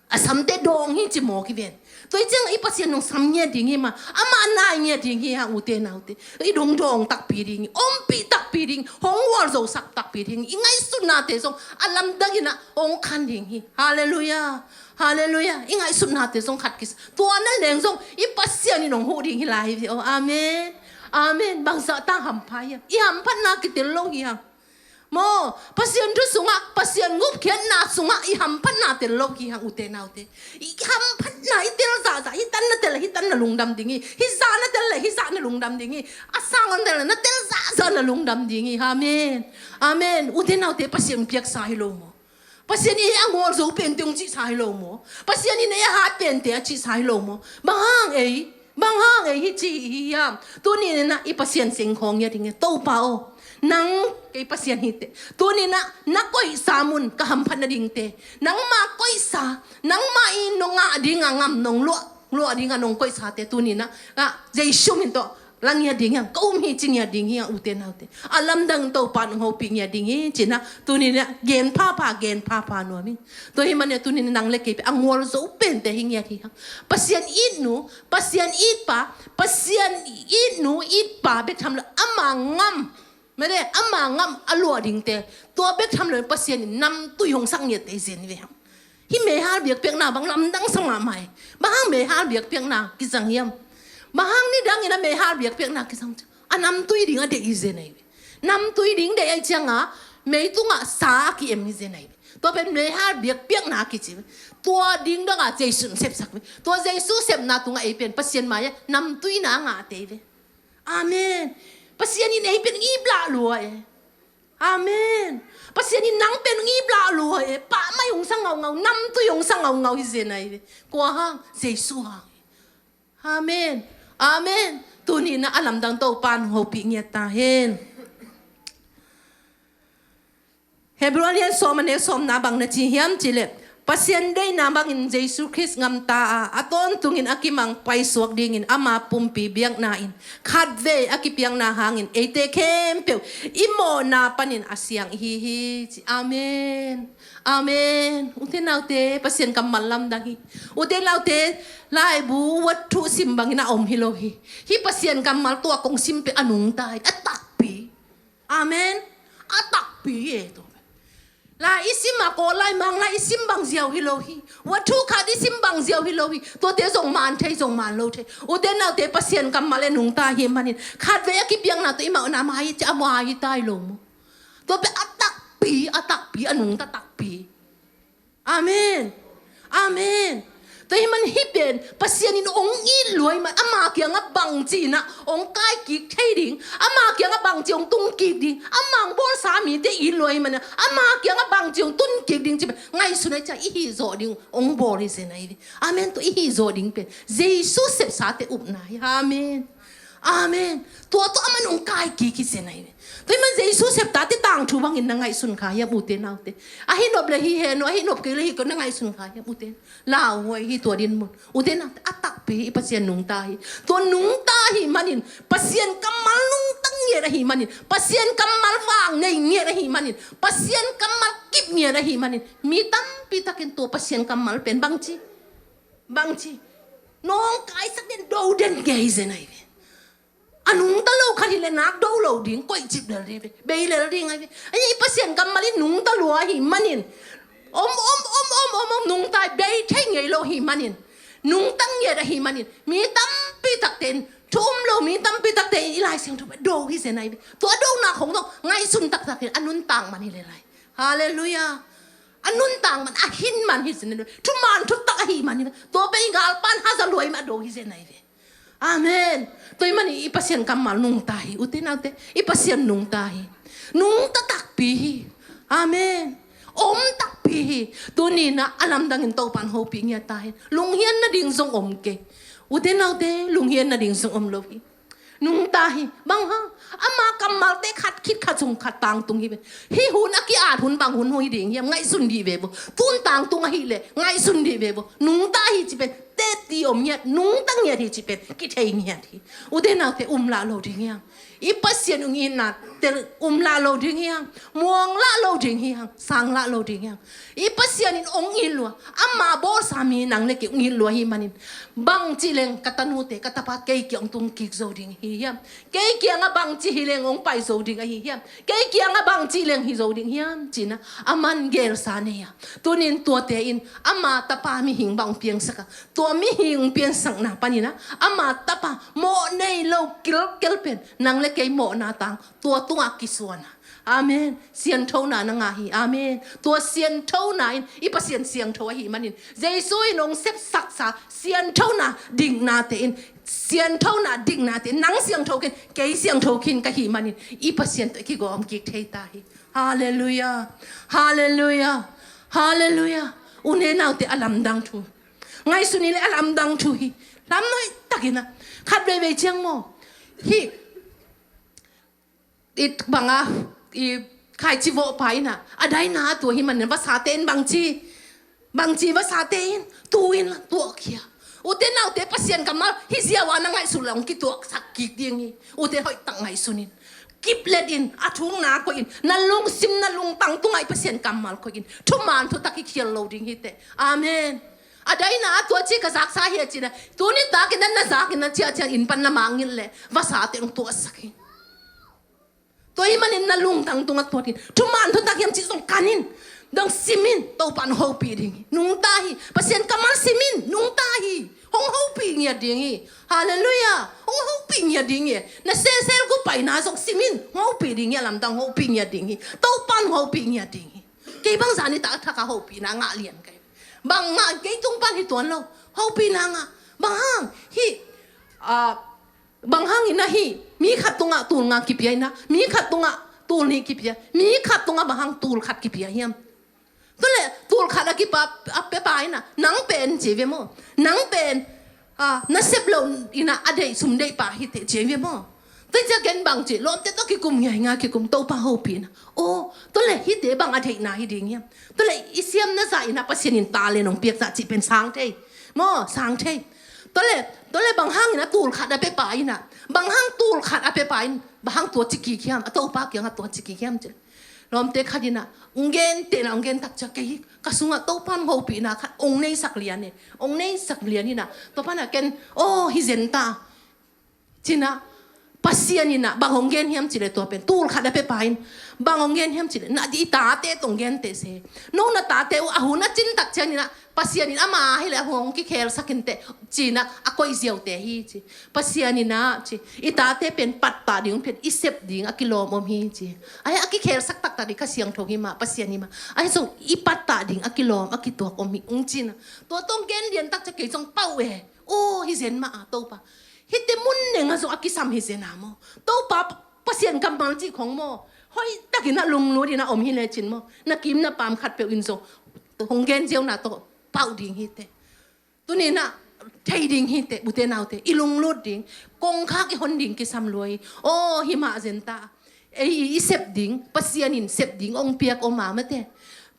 A samte dawng hi ci mawk hi ven. Tua hi ciang i Pasian hong sam ngiat ding hi mah. Amah a nai ngiat ding hi hang, ute naute. I dong dawng takpi ding hi. Ompih takpi ding. Hong gualzosak takpi ding hi. I ngaihsutnate zong a lamdang in a hong khan ding hi. Halleluiah. Halleluiah. I ngaihsutnate zong khat kisa. Tua na leng zong i Pasian in hong huh ding hi lai hi ve aw. Amen. Amen. Bangzah ta hampha hiam? I hamphatna kitel lo hi hang. Maw, Pasian thu sungah, Pasian gupkhiatna sungah i hamphatna tel lo kihang, ute naute. I hamphatna i tel zahzah, hih tan na tel leh hih tan na lungdam ding hi, hih zah na tel leh hih zah na lungdam ding hi, a sang na tel leh na tel zahzah na lungdam ding hi. Amen. Amen. Ute naute, Pasian piaksa hi lo maw? Pasian i a ngawl zo pente hong cihsa hi lo maw? Pasian in ei a hat pente a cihsa hi lo maw? Bang hang ei, bang hang ei hih ci hi hiam? Tuni in ah i Pasian sing khawng ngiat ding hi. Topa aw, nang kei Pasian hi teh, tuni in ah na koihsa mun ka hamphat nadingte, nangma koihsa, nangmah in nong ngah ding a ngam nong luah, luah ding a nong koihsate tuni in ah, ah, Jesu min tawh la ngiat ding hiam, ka um hi ci ngiat ding hi hang, ute naute. A lamdang Topa in hong hopih ngiat ding hi ci-in ah tuni in ah gen phapha, gen phapha nuam ing. Tua ahih manin tuni in ah nang leh kei pen a ngawl zo pente hi ngiat hi hang. Pasian itnu, Pasian itpa, Pasian itnu itpa bek tham lo, ama ngam, mede, ama ngam a luah dingte, tua bek tham lo in Pasian in namtui hong sak ngiatte hi zen ve hang. Hih meihal biakpiakna bang lamdang sa mahmah hi. Bang hang meihal biakpiakna kizang hiam? Bang hang nidang in ah meihal biakpiakna kizang? A namtui ding a deih hi zen ahi ve. Namtui ding deih ahih ciangin ah mei tungah sa a ki-em hi zen ahi ve. Tua pen meihal biakpiakna kici ve. Tua ding dongah Jesu in sepsak ve. Tua Jesu sepna tungah ei pen Pasian mai-ah namtuina a ngahte hi ve. Amen. Pasian in ei pen ip lah lua e. Amen. Pasian in nang pen ip lah lua e. Pah mai hong sa ngaungau, namtui hong sa ngaungau hi zen ahi ve. Kua hang? Jesu hang. Amen. Amen. Tuni in ah a lamdang Topa in hong hopih ngiat ta hen. Hebrew a lian sawm, a neu sawmna bang na ci hiam cih leh, Pasian deihna bangin Jesu Khrist gamta a, a tawntungin a kimang paisuak dingin ama pumpi biakna in khatvei a kipiakna hangin eite khempeuh i mawhna panin a siang ihi hi ci. Amen. Amen. Ute naute, Pasian kammal lamdang hi. Ute naute, laibu wathu sim bangin a om hi lo hi. Hih Pasian kammal tua kong sim pen a nungta hi, a takpi. Amen. A takpi e, tua. Lai i sim a, Kawl lai, Mang lai i sim bang ziau hi lo hi. Wathu khat i sim bang ziau hi lo hi. Tuate zong man thei, zong man lo thei. Ute naute, Pasian kammal e nungta hi manin khatvei a kipiakna tawh i mawhna mai hi ci a, mai hi ta hi lo maw? Tua pen a takpi, a takpi, a nungta takpi. Amen. Amen. Tua ahih man hih pen Pasian in hong it lua ahih man ama kiangah bangci in ah hong kaikik thei ding, ama kiangah bangci hong tungkik ding, amah hong bawlsa mite it lua ahih man ama kiangah bangci hong tungkik ding cih pen ngaihsun ahih ciang i hih zawh ding hong bawl hi zen ahi ve. Amen. Tua i hih zawh ding pen Jesu sepsate upna hi. Amen. Amen. Tua tawh aman hong kaikik hi zen ahi ve. Tua ahih man Jesu septate tangthu bangin na ngaihsun kha hiam, ute naute? Ahi nop leh hi hen aw, ahi nop kei leh hi kei aw, na ngaihsun kha hiam, ute? Lauhuai hi tua dinmun. Ute naute, a takpi hi, i Pasian nungta hi. Tua nungta ahih manin, Pasian kammal nungta ngiat ahih manin, Pasian kammal vang nei ngiat ahih manin, Pasian kammal kip ngiat ahih manin, mi tampi takin tua Pasian kammal pen bangci, bangci, nawngkaisak den, do den ngei zen ahi ve. A nungta lo khat hi leh nak do lo ding, koih cip lel ding ve, bei lel ding ahi ve. Ahi, i Pasian kammal in nungta lua ahih manin, om, om, om, nungta, bei thei ngei lo ahih manin, nungta ngiat ahih manin, mi tampi takte in, thu um lo mi tampi takte in i Lai Siangtho pen do hi zen ahi ve. Tua dona khong zong ngaihsun taktakin a nuntak man hi lel lai. Halleluiah. A nuntak man, a hin man hi zen ahi ve. Thuman thutak ahih man hi ve. Tua pen i galpan haza lua ahih man a do hi zen ahi ve. Amen. Tua ahih manin i Pasian kammal nungta hi, ute naute. I Pasian nungta hi. Nungta takpi hi. Amen. Om takpi hi. Tuni in ah a lamdangin Topa in hopih ngiat ta hen. Lunghian nading zong om kei, ute naute. Lunghian nading zong om lo hi. Nungta hi. Bang hang? Ama kammalte khat khit khat zong khat tangtung hi ve. Hih hun a ki-at hun bang hun hi ding hiam, ngaihsun dih ve vo. Tun tangtung ahih leh ngaihsun dih ve vo. Nungta hi cih pen teci om ngiat, nungta ngiat hi cih pen kithei ngiat hi. Ute naute, um lah lo ding hi hang. I Pasian hong itna tel, um lah lo ding hi hang. Muang lah lo ding hi hang. Sang lah lo ding hi hang. I Pasian in hong it lua, ama bawlsa mi nang leh kei hong it lua ahih manin, bangci leng ka tanute, ka tapa kei kiang hong tungkik zo ding hi hiam? Kei kiangah bangci hi leng hong pai zo ding ahi hiam? Kei kiangah bangci leng hi zo ding hiam? Ci-in ah aman gelsa nei a, tuni in tuate in ama tapa mihing bang hong piangsak a, tua mihing hong piangsakna panin ah ama tapa mawh nei lo kilkel pen nang leh kei mawhna tang, tua tungah kisuan a. Amen. Sianthona na ngah hi. Amen. Tua sianthona in i Pasian siangtho ahih manin Jesu in hong sepsaksa sianthona diknate in, sianthona diknate in, nang siangtho khin, kei siangtho khin ka hih manin i Pasian tawh i kigawm kik thei ta hi. Halleluiah. Halleluiah. Halleluiah. U ne naute, a lamdang thu. Ngaihsun ni le, a lamdang thu hi. Lamdang takin a. Khat veivei ciang maw, hih i banga, i khaici vawhpa in a, a daina a tua hi manin vasate in bangci, bangci vasate in, tu in la tuahkhia. Ute naute, Pasian kammal hi ziau a na ngaihsun le hong kituahsak kik ding hi. Ute, hoihtak ngaihsun in, kiplet in, a thukna koih in, na lungsim na lungtang tungah i Pasian kammal koih in, thuman thutak hi khial lo ding hi teh. Amen. A daina a tua ci ka zaksa hi a cin a, tuni takin na, na zakin na ciahciah in pan na mangngilh le vasate hong tuahsak hi. Tua hi manin na lungtang tungah tuat in, thuman thutak hiam cih zong kan in, dong sim in, Topa in hong hopih ding hi. Nungta hi. Pasian kammal sim in, nungta hi. Hong hopih ngiat ding hi. Halleluiah. Hong hopih ngiat ding hi. Na sesel gu paina zong sim in, hong hopih ding hi. A lamdang hong hopih ngiat ding hi. Topa in hong hopih ngiat ding hi. Kei bang zan i tak thak a hopihna ngah lian kei. Bang ngah kei tung pan hi tuan lo. Hopihna ngah. Bang hang hi, ah, bang hang in a hi, mi khat tungah tul nga kipia in a, mi khat tungah tul nih kipia, mi khat tungah bang hang tul khat kipia hiam? Tua le tul khat a kipa a pia pa in a, nang pen ci ve maw, nang pen, ah, na sep lo in a, a deih sum deih pa hi teh ci ve maw. Tua ciang ken bang ci, lawmte tawh kikum ngiai nga kikum, Topa hopih in a. Aw, tua le hihte bang a deihna hi ding hiam? Tua le i siam na zah in a, Pasian in talent hong piak zah cih pen sang thei maw, sang thei. Tua le, tua le bang hang in a tul khat a pia pa in a, bang hang tul khat a pia pa in, bang hang tua ci kik hiam, a Topa kiangah tua ci kik hiam ci. Lawmte khat in a hong gen teh in a, hong gen tak ciang kei ka sungah Topa in hong hopihna khat hong neisak lian e, hong neisak lian in a, tua pan a ken, aw, hi zen ta. Ci in a, Pasian in a bang hong gen hiam cih le, tua pen tul khat a pia pa in bang hong gen hiam cih le, na di i tate tawh hong gen teh se. No na tate uh a hun a cin tak ciang in a, Pasian in ama hi le a hun hong kikhelsak in teh ci in a, a koih ziaute hi ci. Pasian in a ci, i tate pen pattah ding hong pia in, i sep ding a kilawm om hi ci. Ahi a kikhelsak taktak ding kha siangtho hi mah, Pasian hi mah. Ahi zong i pattah ding a kilawm a kituak om hi ung ci in a. Tua tawh hong gen lian tak ciang kei zong pau e. Aw, hi zen mah a Topa. Hihte mun neng a zong a kisam hi zen a maw. Topa, Pasian kammal cih khong maw, hoihtakin a lunglut in a om hi lecin maw, na kim na pam khatpeuh in zong hong gen ziauna tawh pau ding hi teh. Tuni in a thei ding hi teh, ute naute, i lunglut ding, kongkhak i hon ding kisam lua hi. Aw, hi mah zen ta. Ei i sep ding, Pasian in sep ding hong piak om a mate.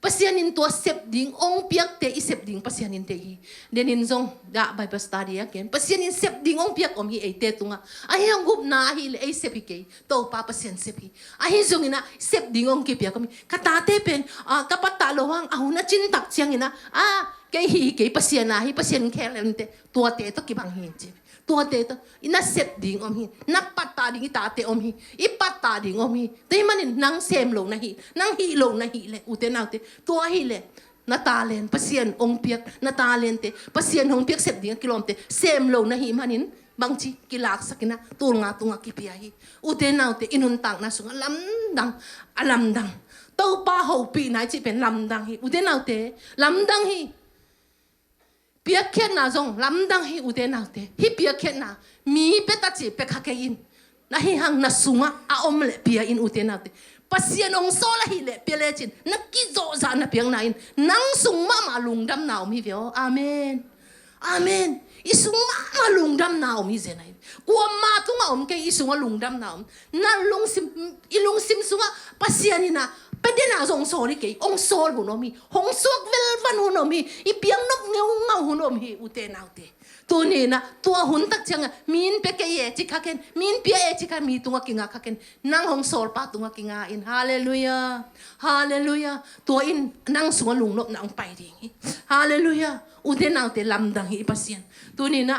Pasian in tua sep ding hong piakte i sep ding Pasian in deih hi. Den in zong dah Bible study a ken, Pasian in sep ding hong piak om hi eite tungah. Ahi hong gupna ahih leh ei sep hi kei, Topa Pasian sep hi. Ahi zongin a sep ding hong kipiak om hi. Ka tate pen, ah, ka pattah loh hang a hun a cin tak ciangin a, ah, kei hih hi kei, Pasian a hi, Pasian khel ente, tuate tawh kibang hi ci. Tuate tawh i na sep ding om hi, na pattah ding i tate om hi, i pattah ding om hi. Tua ahih manin nang sem lo na hih, nang hih lo na hih leh, ute naute, tua ahih leh na talent, Pasian hong piak na talentte, Pasian hong piak sep ding a kilawmte sem lo na hih manin bangci kilaksak in a, tul nga tungah kipia hi. Ute naute, i nuntakna sungah lamdang, a lamdang. Topa hopihna i cih pen lamdang hi. Ute naute, lamdang hi. Piakkhiatna zong lamdang hi, ute naute. Hih piakkhiatna, mi pia ta cih pia kha kei in. Na hih hang na sungah a om leh pia in, ute naute. Pasian hong sawl ahih leh pia lecin, na kizawhzah na piakna in nang sung mahmah lungdamna om hi ve aw. Amen. Amen. I sung mahmah lungdamna om hi zen ahi. Kuamah tungah om kei, i sungah lungdamna om. Na lungsim, i lungsim sungah Pasian in a, pia den a zong hong sawl hi kei, hong sawl hun om hi. Hong suak velvan hun om hi. I piang nop ngeungau hun om hi, ute naute. Tuni in a, tua hun tak ciangah mi in pia kei e ci kha ken, mi in pia e ci kha, mi tungah kingak kha ken. Nang hong sawlpa tungah kingak in. Halleluiah. Halleluiah. Tua in nang sungah lungnopna hong pai ding hi. Halleluiah. Ute naute, lamdang hi i Pasian. Tuni in a,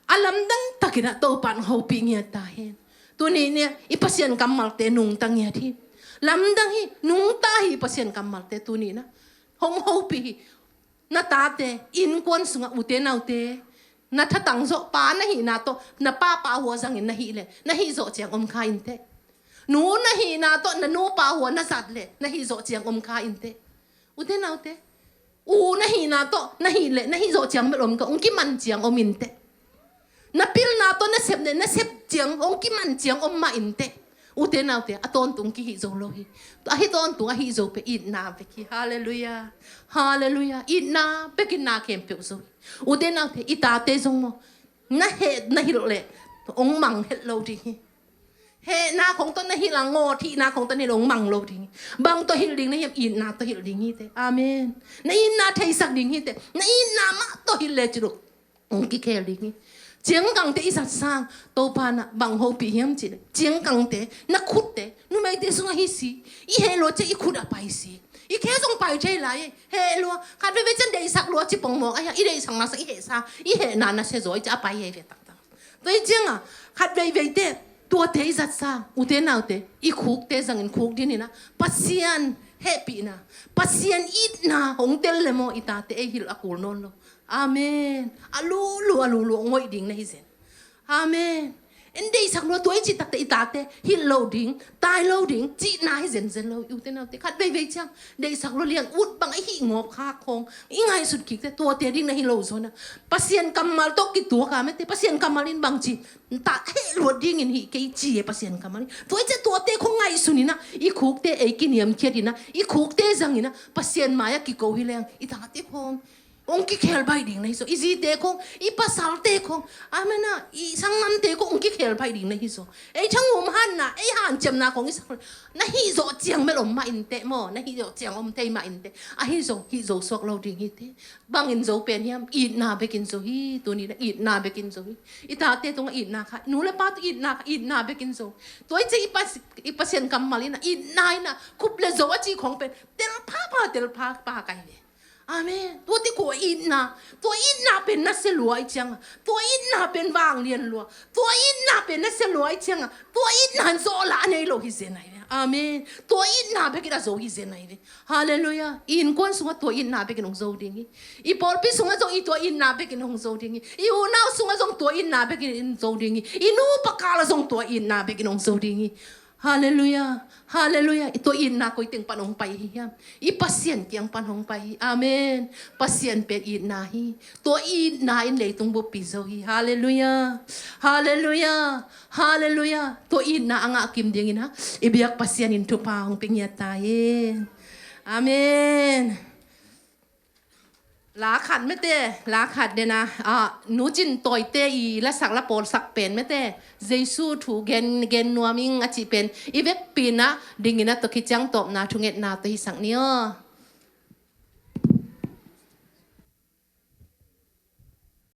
a lamdang takin a Topa in hong hopih ngiat ta hen. Tuni in a, i Pasian kammalte nungta ngiat hi. Lamdang hi, nungta hi i Pasian kammalte tuni in a. Hong hopih hi. Na tate, innkuan sungah, ute naute, na thatang zawh pa na hihna tawh, na papa hua zangin na hih leh, na hih zawh ciang om kha in teh. Nu na hihna tawh na nupa hua na zat leh na hih zawh ciang om kha inteh. Ute naute, u na hihna tawh na hih leh na hih zawh ciang bel om kha, hong kiman ciang om inteh. Na pilna tawh na sep leh na sep ciang hong kiman ciang om mah inteh. Ute naute, a tawntung kihih zo lo hi. Ahi tawntung ahi zo peh itna bek hi. Halleluiah. Halleluiah. Itna bekin na khempeuh zo hi. Ute naute, i tate zong maw, na heh na hilh leh hong mang het lo ding hi. Hehna khong tawh na hilh a, ngawt hihna khong tawh na hilh hong mang lo ding hi. Bang tawh hilh ding na hiam? Itna tawh hilh ding hi teh. Amen. Na itna theisak ding hi teh. Na itna mah tawh hilh leh ci lo, hong kikhel ding hi. Ciangkangte i zat sang Topa na bang hopih hiam cih leh, ciangkangte na khutte, numeite sungah hi si. I heh lua ciang i khut a pai si. I khe zong pai thei lai, heh lua. Khat veivei ciang deihsak lua ci pongmawk a hia, i deihsak na sang i heh sa, i hehna na sia zaw i ci a pai hei ve taktak. Tua hi ciangah khat veiveite tuate i zat sang ute naute, i khukte zangin khuk dinin ah Pasian hehpihna, Pasian itna hong tel leh maw, i tate ei hilh a kul nawn lo. Amen. A lulu a lulu hong hoih ding na hi zen. Amen. En deihsak lua tua i cih takteh i tate hilh lo ding, tai lo ding cihna hi zenzen lo. I ute naute, khat veivei ciang deihsak lua liang ut bang a hih ngawp khak khawng i ngaihsut kik teh, tuate ding na hi lo zaw na. Pasian kammal tawh kituak a mete, Pasian kammal in bang ci, ta heh luat dingin hih kei ci e Pasian kammal in. Tua i ciah tuate khong ngaihsun in ah, i khukte ei kiniamkhiat in ah, i khukte zang in ah Pasian mai-ah kiko hi leng i tate khong hong kikhel baih ding na hi zaw. I zite khong, i pasalte khong, amen ah, i sanggamte khong hong kikhel baih ding na hi zaw. Ei thanghum hanna, ei hanciamna khong i sak na hih zawh ciang bel om mah inteh maw, na hih zawh ciang om thei mah inteh. Ahi zong hih zo suak lo ding hi teh. Bangin zo pen hiam? Itna bekin zo hi. Tuni na itna bekin zo hi. I tate tungah itna kha, nu le pa tungah itna kha, itna bekin zo. Tua i ciah i pas-, i Pasian kammal in ah, itna in ah khup le zo a cih khong pen tel phapha, tel phapha kai ve. Amen. Tua teh kua itna, tua itna pen na sia lua i ciangah, tua itna pen vanglian lua, tua itna pen na sia lua i ciangah, tua itna in zawhlah a nei lo hi zen ahi ve. Amen. Tua itna bekin a zo hi zen ahi ve. Halleluiah. I innkuan sungah tua itna bekin hong zo ding hi. I pawlpi sungah zong i tua itna bekin hong zo ding hi. I unau sungah zong tua itna bekin hong zo ding hi. I nupa kal ah zong tua itna bekin hong zo ding hi. Halleluiah. Halleluiah. I tua itna koi teng pan hong pai hi hiam? I Pasian kiang pan hong pai hi. Amen. Pasian pen itna hi. Tua itna in leitung buppi zo hi. Halleluiah. Halleluiah. Halleluiah. Tua itna a ngah kim dingin ah i biak Pasian in thupha hong pia ngiat ta hen. Amen. La khat mete, la khat den a, ah, Nu Cin Tawite i lasak la pawlsak pen mete, Jesu thu gen, gen nuam ing a cih pen i vekpi in ah dingin ah tua khit ciang tawpna thungetna tawh hisak ni aw.